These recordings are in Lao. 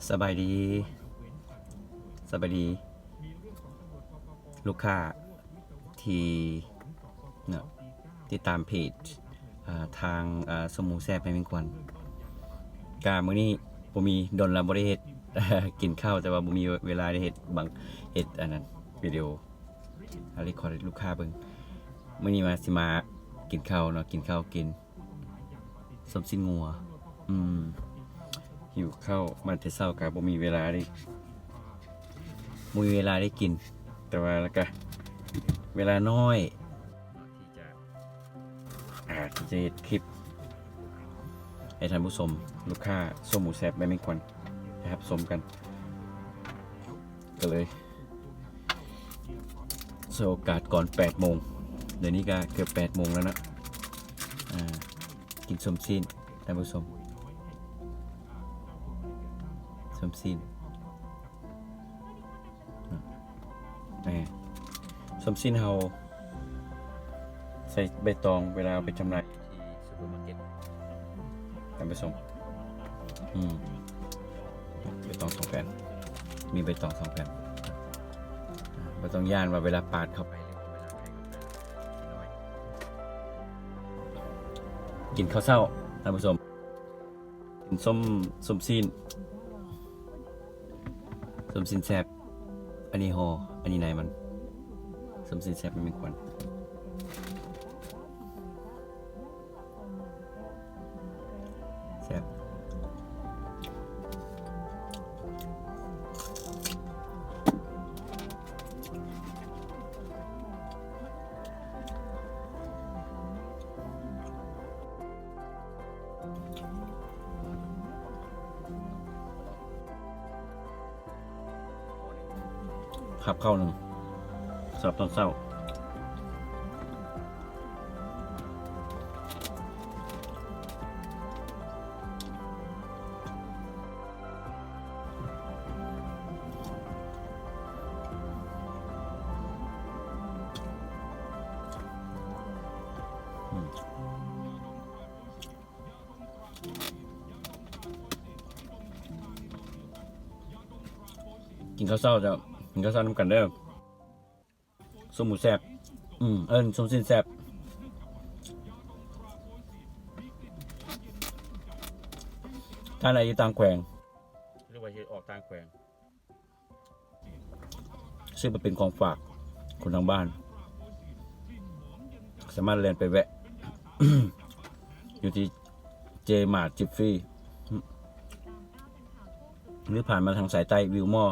ສະບາຍດີ ສະບາຍດີລູກຄ້າທີ່ເນາະ ຕິດຕາມເພຈ ອ່າ ທາງ ອ່າ ສົມໝູແຊບແມ່ມິ່ງຂວັນ. ກະມື້ນີ້ບໍ່ມີ ດົນລະບໍ່ໄດ້ເຮັດ ກິນເຂົ້າ ແຕ່ວ່າບໍ່ມີເວລາໄດ້ເຮັດ ບາງ ເຮັດອັນນັ້ນ ວິດີໂອ ອ່າ ເຣັກຄອດໃຫ້ລູກຄ້າເບິ່ງ. ມື້ນີ້ວ່າຊິມາກິນເຂົ້າເນາະ ກິນເຂົ້າ ກິນ ສົ້ມຊີ້ນງົວ. ອືມ ຫິວເຂົ້າ ມາແຕ່ເຊົ້າກະບໍ່ມີເວລາໄດ້ ບໍ່ມີເວລາໄດ້ກິນ ແຕ່ວ່າລະກະເວລານ້ອຍ ທີ່ຈະ ອ່າ ທີ່ຈະເຮັດຄລິບໃຫ້ທ່ານຜູ້ຊົມ ລູກຄ້າ ສົມໝູແຊບແມ່ມິ່ງຂວັນ ໄດ້ຮັບຊົມກັນ ກະເລີຍ ສວຍໂອກາດກ່ອນແປດໂມງ ດຽວນີ້ກະເກືອບແປດໂມງແລ້ວເນາະ. ອ່າ ກິນສົ້ມຊີ້ນ ທ່ານຜູ້ຊົມ ສົ້ມຊີ້ນ ອ່າ ສົ້ມຊີ້ນເຮົາໃສ່ໃບຕອງ ເວລາເອົາໄປຈຳໜ່າຍ ທີ່ຊຸບເປີມາເກັດ ທ່ານຜູ້ຊົມ. ອືມ ໃບຕອງສອງແຜ່ນ ມີໃບຕອງສອງແຜ່ນ ບໍ່ຕ້ອງຢ້ານວ່າເວລາປາດເຂົ້າໄປ ຫຼືວ່າເວລາໃສ່ເຂົ້າໄປ ກິນເຂົ້າເຊົ້າ ທ່ານຜູ້ຊົມ. ເປັນສົ້ມ ສົ້ມຊີ້ນ ສົ້ມຊີ້ນແຊບ. ອັນນີ້ຫໍ່ ອັນນີ້ໃນມັນ ສົ້ມຊີ້ນແຊບແມ່ມິ່ງຂວັນ ແຊບ. ຄັບເຂົ້າໜຶ່ງ ສຳລັບຕອນເຊົ້າ. ກິນເຂົ້າເຊົ້າເຈົ້າ ກິນເຂົ້າເຊົ້ານຳກັນເດີ້. ສົ້ມໝູແຊບ ອືມ ເອີ້ນສົ້ມຊີ້ນແຊບ. ທ່ານໃດຢູ່ຕ່າງແຂວງ ຫຼືວ່າເຮັດອອກຕ່າງແຂວງ ຊື້ມາເປັນຂອງຝາກຄົນທາງບ້ານ ສາມາດແລ່ນໄປແວະ ຢູ່ທີ່ເຈມາດ ຈິບຟຣີ ຫຼືຜ່ານມາທາງສາຍໃຕ້ ວິວມໍ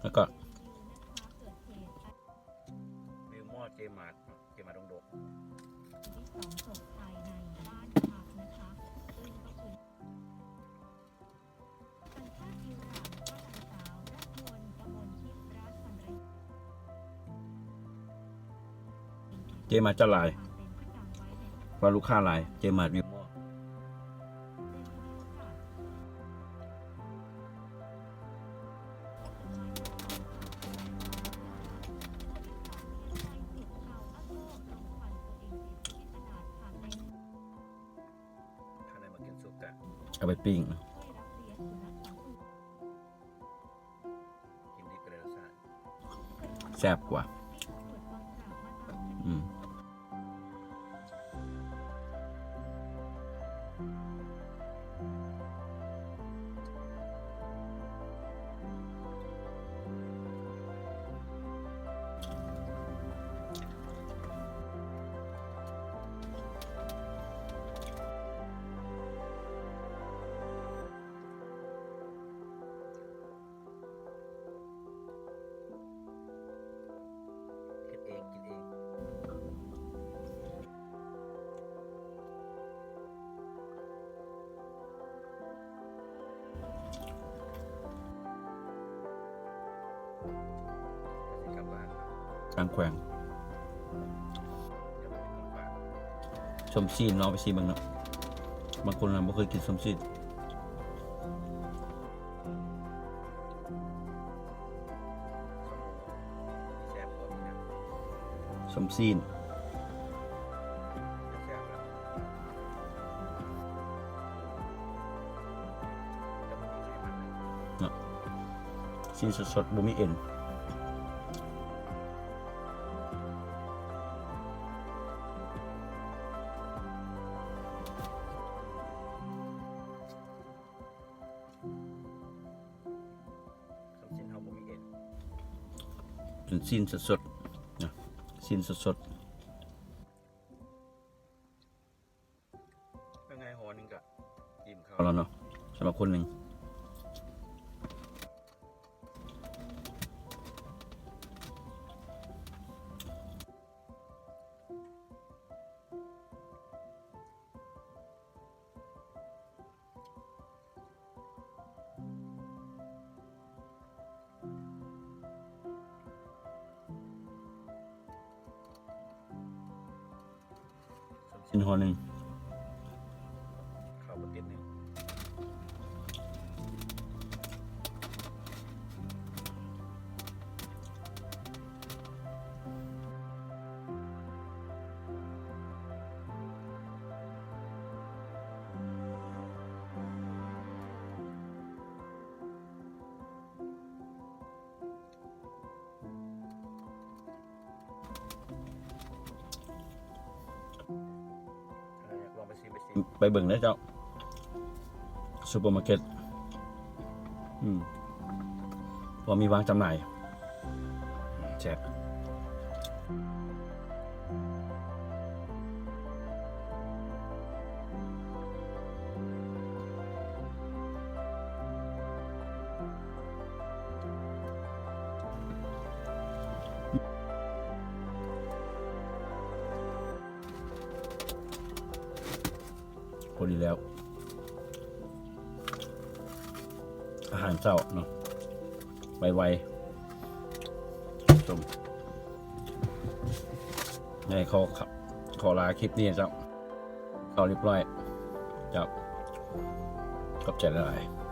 ແລ້ວກໍ ວິວມໍ ເຈມາດ ເຈມາດດົງໂດກ. ເຈມາດເຈົ້າຫຼາຍ ວ່າລູກຄ້າຫຼາຍ ເຈມາດວິວມໍ. ຄັນໄດ້ມາກິນສຸກກະເອົາໄປປີ້ງ ກິນດີກໍໄດ້ລົດຊາດ ແຊບກວ່າ ອືມ. ເຮັດເອງ ກິນເອງ ຕ່າງແຂວງ ສົ້ມຊີ້ນ ລອງໄປຊີມເບິ່ງເນາະ ບາງຄົນນະບໍ່ເຄີຍກິນສົ້ມຊີ້ນ. ສົ້ມຊີ້ນ ແຊບແລ້ວ ແຕ່ມັນມີ ຊີ້ນສົດໆ ບໍ່ມີເອັນ. ຊີ້ນເຮົາບໍ່ມີເອັນ ເປັນຊີ້ນສົດໆ ນະ ຊີ້ນສົດໆ. ເປັນໄງ ຫໍ່ໜຶ່ງກະອີ່ມເຂົ້າແລ້ວເນາະ ສຳລັບຄົນໜຶ່ງ. ຊີ້ນຫໍ່ໜຶ່ງ ເຂົ້າປະຕິດໜຶ່ງ. ໄປເບິ່ງເດີເຈົ້າ ຊຸບເປີມາເກັດ ອືມ ພໍມີວາງຈຳໜ່າຍ ແຊບ. ພໍດີແລ້ວ ອາຫານເຊົ້າເນາະ ໄວໆ ຊົມ ໃຫ້ຂໍ ຂໍລາຄລິບນີ້ເຈົ້າ ເຂົ້າຮຽບຮ້ອຍເຈົ້າ ຂອບໃຈຫຼາຍໆ.